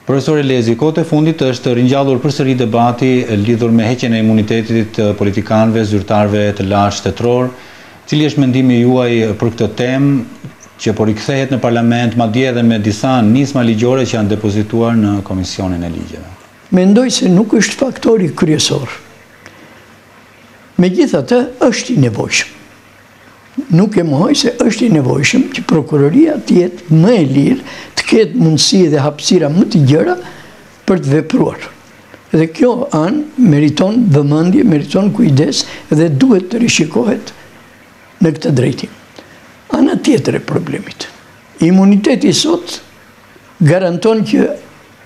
Profesor Elezi, kohët e fundit është ringjallur përsëri debati lidhur me heqjen e imunitetit të politikanëve, zyrtarëve të lartë shtetërorë. Cili është mendimi juaj për këtë temë që po rikthehet në parlament, madje edhe me disa nisma ligjore që janë depozituar në Komisionin e Ligjeve? Mendoj se nuk është faktori kryesor. Megjithatë, është i nevojshëm. Nuk e mohoj se është i nevojshëm që prokuroria të jetë më e lirë, të ketë mundësi dhe hapësira më të gjera për të vepruar. Dhe kjo anë meriton vëmendje, meriton kujdes dhe duhet të rishikohet në këtë drejtim. Ana tjetër e problemit. Imuniteti sot garanton që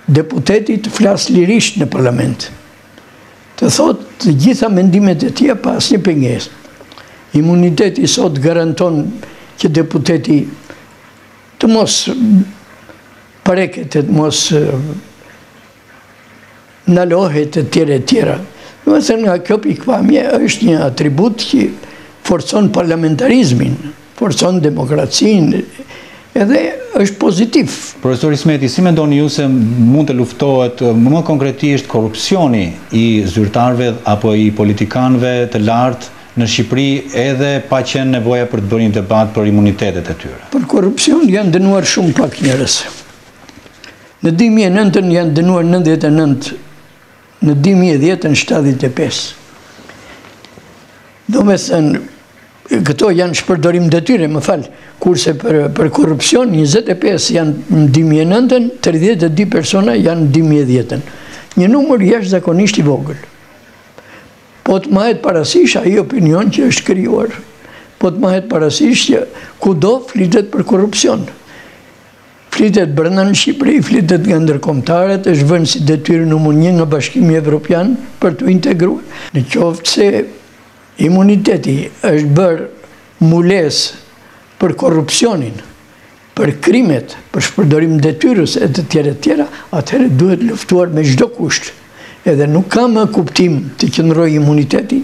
deputeti të flasë lirisht në parlament. Të thotë të gjitha mendimet e tija pa asnjë pengesë. Imuniteti sot garanton që deputeti të mos preket, të mos ndalohet e tjera e tjera. Domethënë nga kjo pikëpamje është një atribut që forcon parlamentarizmin, forcon demokracinë, edhe është pozitiv. Profesor Ismeti, si mendoni ju se mund të luftohet më konkretisht korrupsioni i zyrtarëve apo i politikanëve të lartë në Shqipëri edhe pa qenë nevoja për të bërë një debat për imunitetet e tyre? Për korrupsion janë dënuar shumë pak njerëz. Në 2009 janë dënuar 99, në 2010-ën 75. Domethënë, Këto janë shpërdorim detyre, më fal, kurse për, për korrupsion 25 janë në 2009-ën, 32 persona janë në 2010-ën. Një numër jashtëzakonisht i vogël. Po të mahet parasysh ai opinion që është krijuar. Po të mahet parasysh që kudo flitet për korrupsion. Flitet brenda në Shqipëri, flitet nga ndërkombëtarët, është vënë si detyrë numër një nga Bashkimi Evropian për t'u integruar. Në qoftë se Imuniteti është bërë mbulesë për korrupsionin, për krimet, për shpërdorim detyrës e të tjera e të tjera, atëherë duhet luftuar me çdo kusht. Edhe nuk ka më kuptim të qëndrojë imuniteti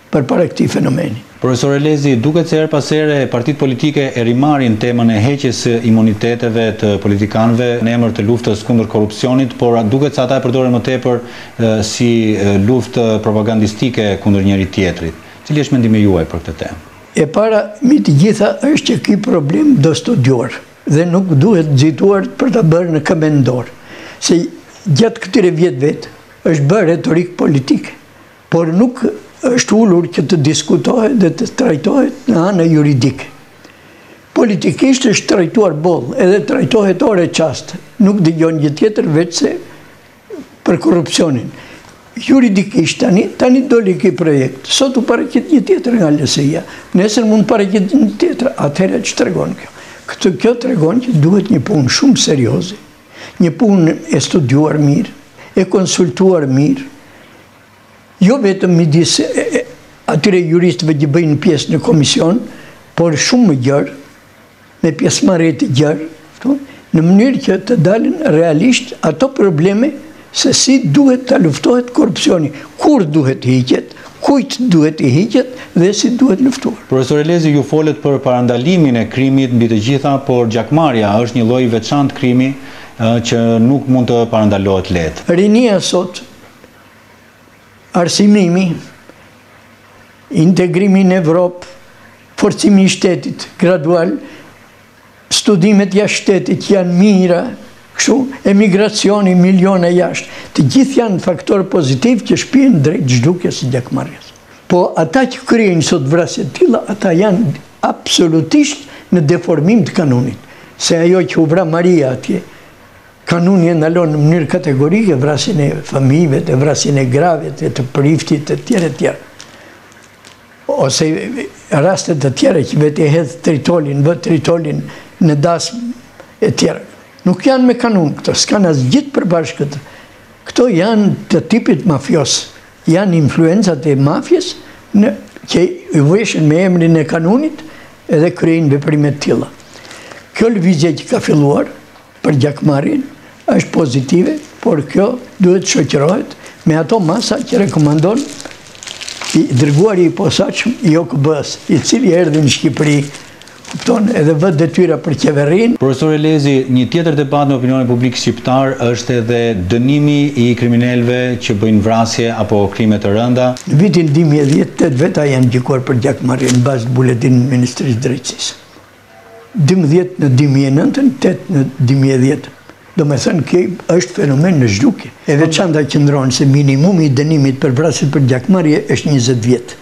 përpara këtij fenomeni. Profesor Elezi, duket se herë pas here partitë politike e rimarrin temën e heqjes së imuniteteve të politikanëve në emër të luftës kundër korrupsionit, por duket se ata e përdorin më tepër si luftë propagandistike kundër njëri-tjetrit. Cili është mendimi juaj për këtë temë? E para, mbi të gjitha është që ky problem do studiuar dhe nuk duhet nxituar për ta bërë në këmbë në dorë. Se gjatë këtyre vjetëve është bërë retorikë politike, por nuk është ulur që të diskutohet dhe të trajtohet në anë juridike. Politikisht është trajtuar boll, edhe trajtohet orë e çast, nuk dëgjon gjë tjetër veçse për korrupsionin. Juridikisht tani, tani doli ky projekt. Sot u paraqit një tjetër nga LSI-ja. Nesër mund të paraqit një tjetër. Atëherë ç'tregon kjo? Këtë kjo tregon që duhet një punë shumë serioze, një punë e studiuar mirë, e konsultuar mirë, jo vetëm midis atyre juristëve që bëjnë pjesë në komision, por shumë më gjerë, me pjesëmarrje të gjerë, në mënyrë që të dalin realisht ato probleme se si duhet të luftohet korrupsioni, kur duhet të hiqet, kujt duhet të hiqet dhe si duhet luftuar. Profesor Elezi, ju folët për parandalimin e krimit mbi të gjitha, por gjakmarrja është një lloj i veçantë krimi që nuk mund të parandalohet lehtë. Rinia sot, arsimimi, integrimi në Evropë, forcimi i shtetit gradual, studimet jashtë shtetit që janë mira, kështu, emigracioni miliona jashtë, të gjithë janë faktorë pozitivë që shpien drejt zhdukjes së gjakmarrjes. Po ata që kryejnë sot vrasje të tilla, ata janë absolutisht në deformim të kanunit. Se ajo që u vra Maria atje, kanuni e ndalon në mënyrë kategorike vrasjen e fëmijëve, të vrasjen e grave, të, të priftit, të tjera e tjera. Ose raste të tjera që vetë e hedh tritolin, vë tritolin në dasmë e tjera. Nuk janë me kanun këto, s'kanë asgjë të përbashkët. Këto janë të tipit mafios, janë influencat e mafies në, që i veshen me emrin e kanunit edhe kryejnë veprime të tilla. Kjo lëvizje që ka filluar, për gjakmarrjen është pozitive, por kjo duhet shoqërohet me ato masa që rekomandon i dërguari i posaçëm i OKB-së, i cili erdhi në Shqipëri. Kupton, edhe vë detyra për qeverinë. Profesor Elezi, një tjetër debat në opinionin publik shqiptar është edhe dënimi i kriminelëve që bëjnë vrasje apo krime të rënda. Në vitin 2010, 8 veta janë gjykuar për gjakmarrje në bazë të buletinit të Ministrisë së Drejtësisë. 12 në 2009, 8 në 2010. Domethënë, ky është fenomen në zhdukje. E veçanta qëndron se minimumi i dënimit për vrasjet për gjakmarrje është 20 vjet.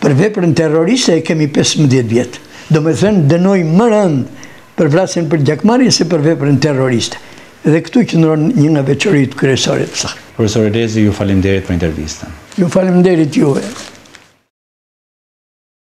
Për veprën terroriste e kemi 15 vjet. Domethënë, dënojmë më rëndë për vrasjen për gjakmarrje se për veprën terroriste. Dhe këtu qëndron një nga veçoritë kryesore të saj. Profesor Elezi, ju faleminderit për intervistën. Ju faleminderit juve.